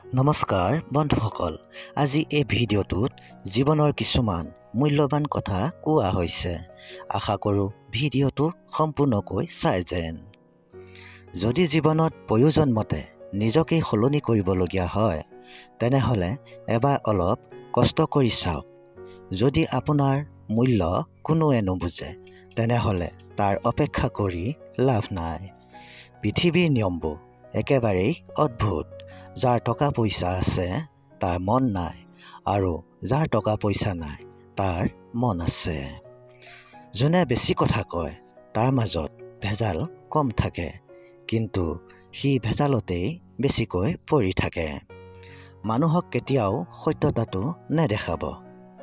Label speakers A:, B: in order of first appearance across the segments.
A: নমস্কাৰ বন্ধুসকল, আজি এই ভিডিঅ'টোত জীৱনৰ কিছুমান মূল্যৱান কথা কোৱা হৈছে। আশা কৰোঁ ভিডিঅ'টো সম্পূৰ্ণকৈ চাই যেন। যদি জীৱনত প্ৰয়োজন মতে নিজকেই সলনি কৰিবলগীয়া হয়, তেনেহ'লে এবাৰ অলপ কষ্ট কৰি চাওক। যদি আপোনাৰ মূল্য কোনোৱে নুবুজে, তেনেহ'লে তাৰ অপেক্ষা কৰি লাভ নাই। পৃথিৱীৰ নিয়মবোৰ একেবাৰেই অদ্ভুত। যাৰ টকা পইচা আছে তাৰ মন নাই, আৰু যাৰ টকা পইচা নাই তাৰ মন আছে। যোনে বেছি কথা কয় তাৰ মাজত ভেজাল কম থাকে, কিন্তু সি ভেজালতেই বেছিকৈ পৰি থাকে। মানুহক কেতিয়াও সত্যতাটো নেদেখাব,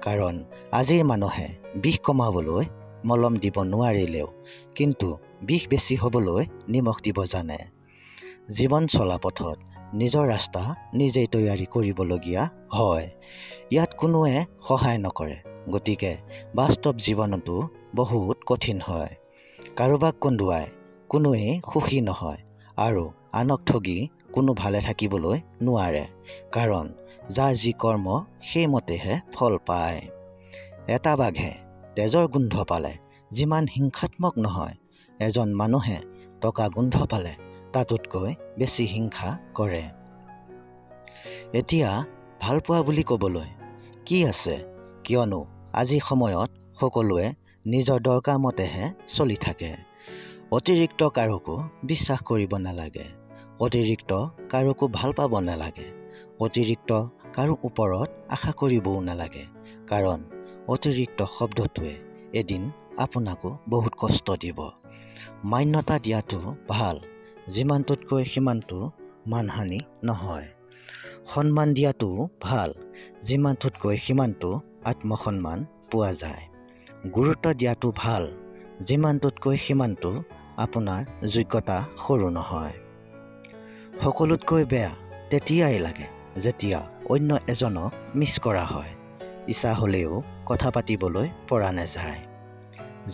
A: কাৰণ আজিৰ মানুহে বিষ কমাবলৈ মলম দিব নোৱাৰিলেও কিন্তু বিষ বেছি হ'বলৈ নিমখ দিব জানে। জীৱন চলা পথত নিজৰ ৰাস্তা নিজেই তৈয়াৰী কৰিবলগীয়া হয়, ইয়াত কোনোৱে সহায় নকৰে। গতিকে বাস্তৱ জীৱনতো বহুত কঠিন হয়। কাৰোবাক কন্দুৱাই কোনোৱেই সুখী নহয়, আৰু আনক ঠগি কোনো ভালে থাকিবলৈ নোৱাৰে, কাৰণ যাৰ যি কৰ্ম সেইমতেহে ফল পায়। এটা বাঘে তেজৰ গোন্ধ পালে যিমান হিংসাত্মক নহয়, এজন মানুহে টকা গোন্ধ পালে তাতোতকৈ বেছি হিংসা কৰে। এতিয়া ভালপোৱা বুলি ক'বলৈ কি আছে, কিয়নো আজিৰ সময়ত সকলোৱে নিজৰ দৰকাৰ মতেহে চলি থাকে। অতিৰিক্ত কাৰোকো বিশ্বাস কৰিব নালাগে, অতিৰিক্ত কাৰোকো ভাল পাব নালাগে, অতিৰিক্ত কাৰো ওপৰত আশা কৰিবও নালাগে, কাৰণ অতিৰিক্ত শব্দটোৱে এদিন আপোনাকো বহুত কষ্ট দিব। মান্যতা দিয়াটো ভাল, যিমানটোতকৈ সিমানটো মানহানি নহয়। সন্মান দিয়াটোও ভাল, যিমানটোতকৈ সিমানটো আত্মসন্মান পোৱা যায়। গুৰুত্ব দিয়াটো ভাল, যিমানটোতকৈ সিমানটো আপোনাৰ যোগ্যতা সৰু নহয়। সকলোতকৈ বেয়া তেতিয়াই লাগে যেতিয়া অন্য এজনক মিছ কৰা হয়, ইচ্ছা হ'লেও কথা পাতিবলৈ পৰা নাযায়।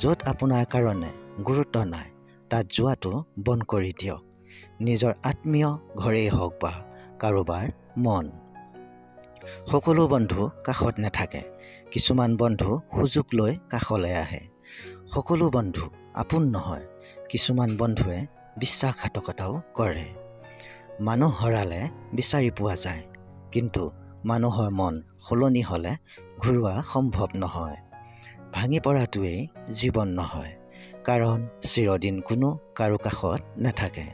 A: য'ত আপোনাৰ কাৰণে গুৰুত্ব নাই তাত যোৱাটো বন্ধ কৰি দিয়ক, নিজৰ আত্মীয় ঘৰেই হওক বা কাৰোবাৰ মন। সকলো বন্ধু কাষত নাথাকে, কিছুমান বন্ধু সুযোগ লৈ কাষলৈ আহে। সকলো বন্ধু আপোন নহয়, কিছুমান বন্ধুৱে বিশ্বাসঘাতকতাও কৰে। মানুহ হৰালে বিচাৰি পোৱা যায়, কিন্তু মানুহৰ মন সলনি হ'লে ঘূৰোৱা সম্ভৱ নহয়। ভাঙি পৰাটোৱেই জীৱন নহয়, কাৰণ চিৰদিন কোনো কাৰো কাষত নাথাকে।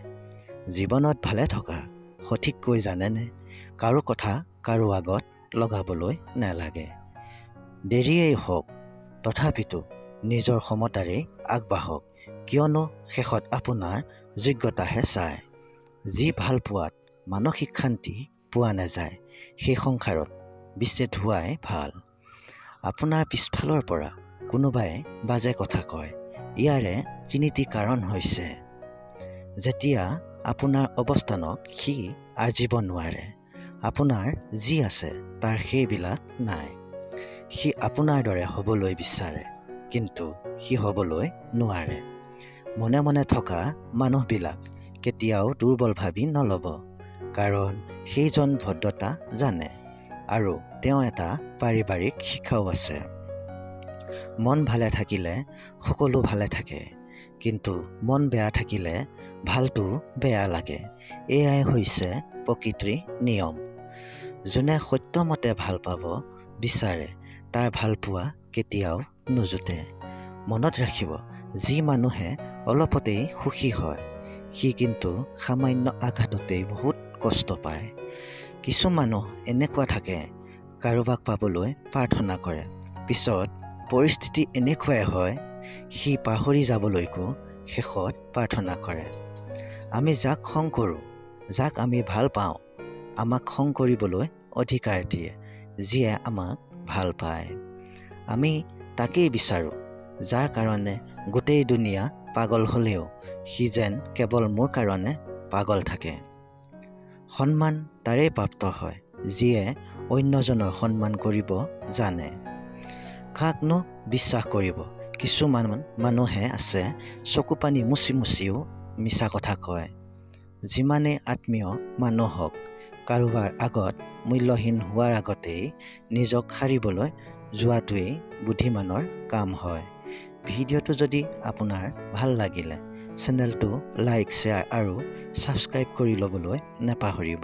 A: জীৱনত ভালে থকা সঠিককৈ জানেনে? কাৰো কথা কাৰো আগত লগাবলৈ নালাগে। দেৰিয়েই হওক, তথাপিতো নিজৰ ক্ষমতাৰেই আগবাঢ়ক, কিয়নো শেষত আপোনাৰ যোগ্যতাহে চায়। যি ভাল পোৱাত মানসিক শান্তি পোৱা নাযায়, সেই সংসাৰত বিচ্ছেদ হোৱাই ভাল। আপোনাৰ পিছফালৰ পৰা কোনোবাই বাজে কথা কয়, ইয়াৰে তিনিটি কাৰণ হৈছে। যেতিয়া আপোনাৰ অৱস্থানক সি আৰ্জিব নোৱাৰে, আপোনাৰ যি আছে তাৰ সেইবিলাক নাই। সি আপোনাৰ দৰে হ'বলৈ বিচাৰে, কিন্তু সি হ'বলৈ নোৱাৰে। মনে মনে থকা মানুহবিলাক কেতিয়াও দুৰ্বল ভাবি নল'ব, কাৰণ সেইজন ভদ্ৰতা জানে আৰু তেওঁ এটা পাৰিবাৰিক শিক্ষাও আছে। মন ভালে থাকিলে সকলো ভালে থাকে, কিন্তু মন বেয়া থাকিলে ভালটো বেয়া লাগে। এয়াই হৈছে প্ৰকৃতিৰ নিয়ম। যোনে সত্যমতে ভাল পাব বিচাৰে তাৰ ভালপোৱা কেতিয়াও নুজুতে। মনত ৰাখিব, যি মানুহে অলপতেই সুখী হয় সি কিন্তু সামান্য আঘাততেই বহুত কষ্ট পায়। কিছু মানুহ এনেকুৱা থাকে, কাৰোবাক পাবলৈ প্ৰাৰ্থনা কৰে, পিছত পৰিস্থিতি এনেকুৱাই হয় সি পাহৰি যাবলৈকো শেষত প্ৰাৰ্থনা কৰে। আমি যাক খং কৰোঁ, যাক আমি ভাল পাওঁ, আমাক খং কৰিবলৈ অধিকাৰ দিয়ে যিয়ে আমাক ভাল পায়। আমি তাকেই বিচাৰোঁ যাৰ কাৰণে গোটেই দুনীয়া পাগল হ'লেও সি যেন কেৱল মোৰ কাৰণে পাগল থাকে। সন্মান তাৰেই প্ৰাপ্ত হয় যিয়ে অন্যজনৰ সন্মান কৰিব জানে। কাকনো বিশ্বাস কৰিব? কিছুমান মানুহে আছে চকু পানী মুচি মুচিও মিছা কথা কয়। যিমানেই আত্মীয় মানুহ হওক, কাৰোবাৰ আগত মূল্যহীন হোৱাৰ আগতেই নিজক সাৰিবলৈ যোৱাটোৱেই বুদ্ধিমানৰ কাম হয়। ভিডিঅ'টো যদি আপোনাৰ ভাল লাগিলে চেনেলটো লাইক, শ্বেয়াৰ আৰু ছাবস্ক্ৰাইব কৰি ল'বলৈ নাপাহৰিব।